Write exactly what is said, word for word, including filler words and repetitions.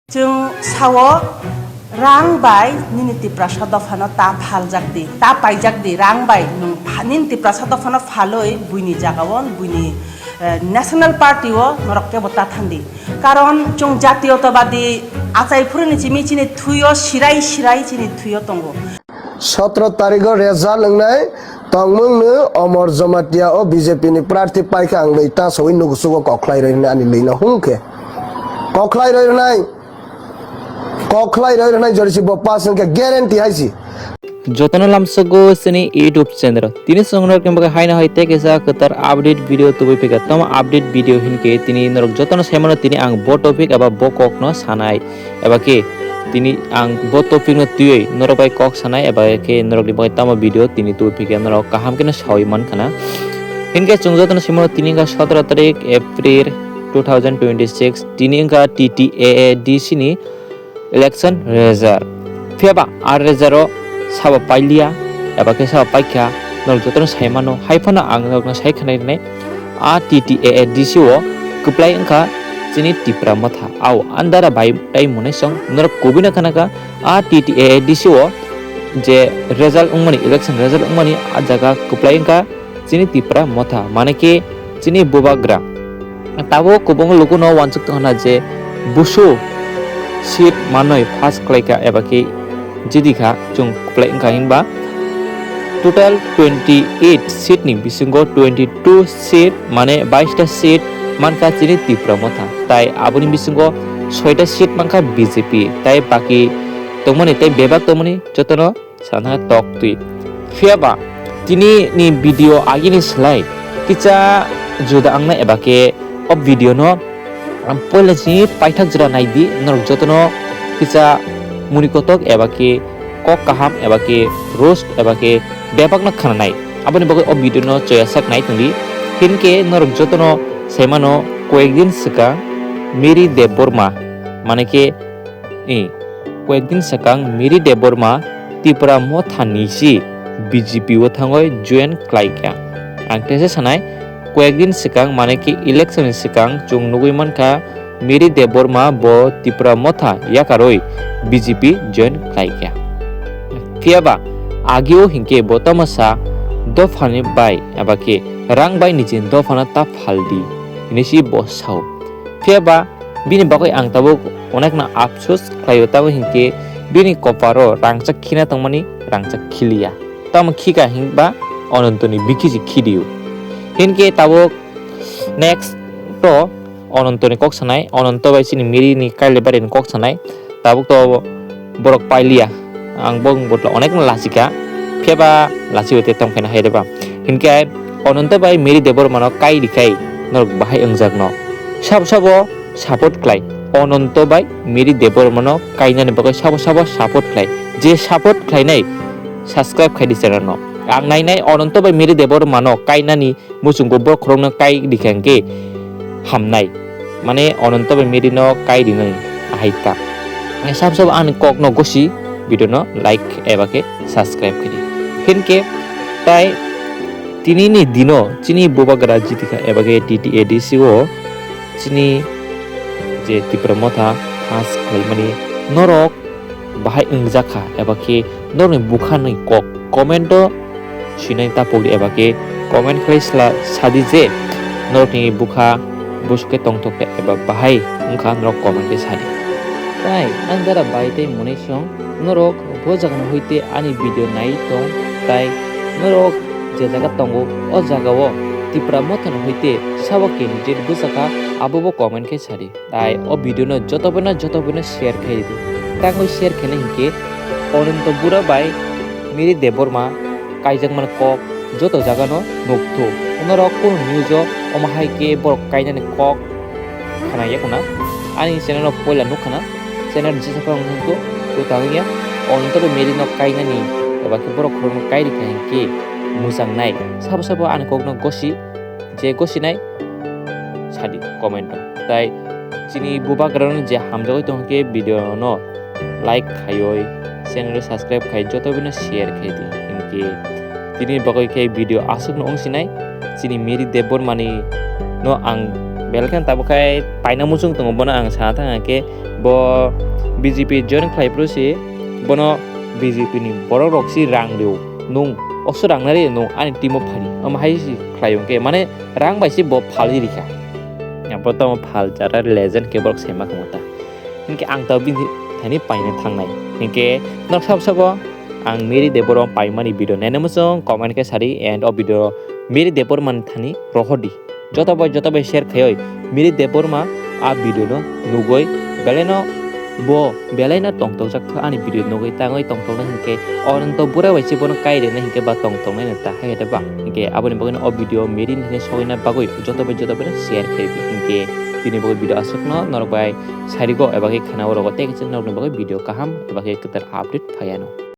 Chwng sao, rang bai nini Tiprasa dophano ta phaljak di, ta paijak di, rang bai nwng pha-, nini Tiprasa dophano phalwi buini jagao, buini, eh, National Party o norok kebo ta thandi. Karon chwng jatiyotobadi achai phuruni chimi chini thwio sirai sirai chini thwio tongo. Sotro tarigo result wngnai tongmungno Omor Jamatia o B J P ni prarthi paikha ang lwi ta sawi nugusugo kokhlai rwi hwnwi ani lwino hwnkhe kokhlai rwi rwnai. Kokhlai roi rwnai jorisi bo pass wngkha guarantee hai si. Jotono lamsogo chini YouTube channel. Tini chwng norokni bagwi haino hai tei kaisa kwtal update video tubui phika. Tamo update video hinkhe tini norok jotono saimano tini ang bo topic eba bo kokno sanai. Eba khe tini ang bo topic no twiwi norok bai kok sanai eba khe norokni bagwi tamo video tini tubui phika norok kaham kheno sawi mankhana. Hinkhe chwng jotono saimano tini wngkha sotoro tarik April two thousand twenty-six, tini wngkha T T A A D C ni election result. Phiya ba a result o sabo pailiya, eba khe sabo paikha, norok jotono sai mano, hai phano ang norokno sai khwnai rwnai, a T T A A D C o kwplai wngkha chini Tipra Motha. Ao andara bai tai monai song norok kubui no khna kha, a T T A A D C o je result wngmani, election result wngmani, a jaga kwplai wngkha chini Tipra Motha, mane khe chini bubagra. Tabuk kwbangma lukuno uansuk tongna je busu seat manwi pass khlaikha eba khe jidikha chwng kwplai wngkha hinba total twenty eight seat ni bisingo twenty two seat mane bais ta seat mankha chini Tipra Motha, tai aboni bisingo soi ta seat mankha B J P, tai baki tongmani tai bebak tongmani jotono sana tok twi. Phiya ba tini ni video agini slai kisa juda wngna eba khe o video no poila chini paithak jora nai di, norok jotono kisa muni kotok eba khe kok kaham eba khe roast eba khe bebak no khna nai. Aboni bagwi o video no choya sak nai tong di. Hinkhe norok jotono sai mano koyek din swkang Mary Debbarma mane khe I, koyekdin swkang Mary Debbarma Tipra Motha ni si B J P o thangwi join khlaikha. Ang teisa sanai, koyekdin swkang mane khe election ni swkang chwng nugwi mankha Mary Debbarma bo Tipra Motha yakarwi B J P join khlaikha. Phiya ba agio hinkhe bo tamasa dophani bai eba khe rang bai nijini dophano ta phaldi hinwi si bo sao. Phiya ba bini bagwi ang tabuk onekno apsus khlaio, tamo hinkhe bini koparo rangchak khina tongmani rangchak khiliya. Tamo khika hinba Onontoni bikiji khidio. Hinkhe tabuk next to Onontoni kok sanai, Ononto bai chini Mary ni Kailaibari ni kok sanai. Tabuk to borok pailiya. Ang bo botla onekno lachika, phiyaba lachibo te tongkhaina hai reba. Hinkhe Ononto bai Mary Debbarma no kai rikhai norok bahai wngjakno. Sabo sabo support khlai. Ononto bai Mary Debbarma no kainani bagwi sabo sabo support khlai. Je support khlainai subscribe khai di channel no. Ang nainai Ononto bai Mary Debbarma no kainani muchungo borok khorokno kai rikha hinkhe hamnai. Mane Ononto bai Mary no kai rinai ahai ta. Sabo sabo ani kokno gosi video no like eba khe subscribe khe di. Hinkhe tai tini ni dino chini bubagra jitikha eba khe T T A D C o chini je Tipra Motha pass khlaimani norok bahai wngjakha eba khe norokni bwkhani kok comment o swinai tapokdi eba khe comment khlai sla-, sadi je norokni bwkha bwswk khe tongthok khe eba bahai wngkha norok comment khe sadi. Tai ang dara bai tei monai song norok bo jagani hoite ani video nai tong tai norok je jaga tongo o jagao Tipra Mothani hoite sabo candidate bwsakha abobo comment khe sadi. Tai o video no joto boino joto boino share khai di. Tangwi share khaina hinkhe Ononto Bura bai Mary Debbarma kaijakmani kok joto jagano nukthuk. Norok kunu news o omo hai khe borok kainani kok khna yakuna. Ani channel o poila nukhana. Channel jesa phang nukgo kwtal wngya. Ononto bai Mary no kainani eba khe borok khorokno kai rikha hinkhe mwchangnai. Sabo sabo ani kokno gosi je gosinai sadi comment o. Tai chini bubagrano je hamjagwi tongkhe video no like khaioi, channel o subscribe khai joto bino share khai di. Hinkhe tini bagwi khe video aswkno wngsinai. Chini Mary Debbarmani no ang Belai kheno tabuk khai paina muchung tongo bono ang sana thang khe bo B J P join khlai phuru se bono B J P ni borok rok si rang rio nung oso rang nari nung ani team o phani omo hai si khlai hwnkhe mane rang bai se bo phalwi rikha. Abo tamo phal jara legend khe borok sema khamo ta. Hinkhe ang tamo bini thani paina thangnai. Hinkhe nok sab sabo ang Mary Debbarma paimani video naina muchung comment khe sadi and o video Mary Debbarma ni thani rohordi. Joto bai joto bai share khaioi Mary Debbarma a video no nugoi belaino bo belaino tongtokjak kha ani video nugoi tangoi tongtoknai hinkhe o nang to bura bai se bono kai rwnai hinkhe ba tongtoknai ta hai da ba hinkhe aboni bagwi o video Mary ni hinwi sogwina bagwi joto bai joto bai share khe hinkhe tini bagwi video aswkno norok bai sarigo eba khe khana orogo tei kisa norokni bagwi video kaham eba khe kwtal update phaiano.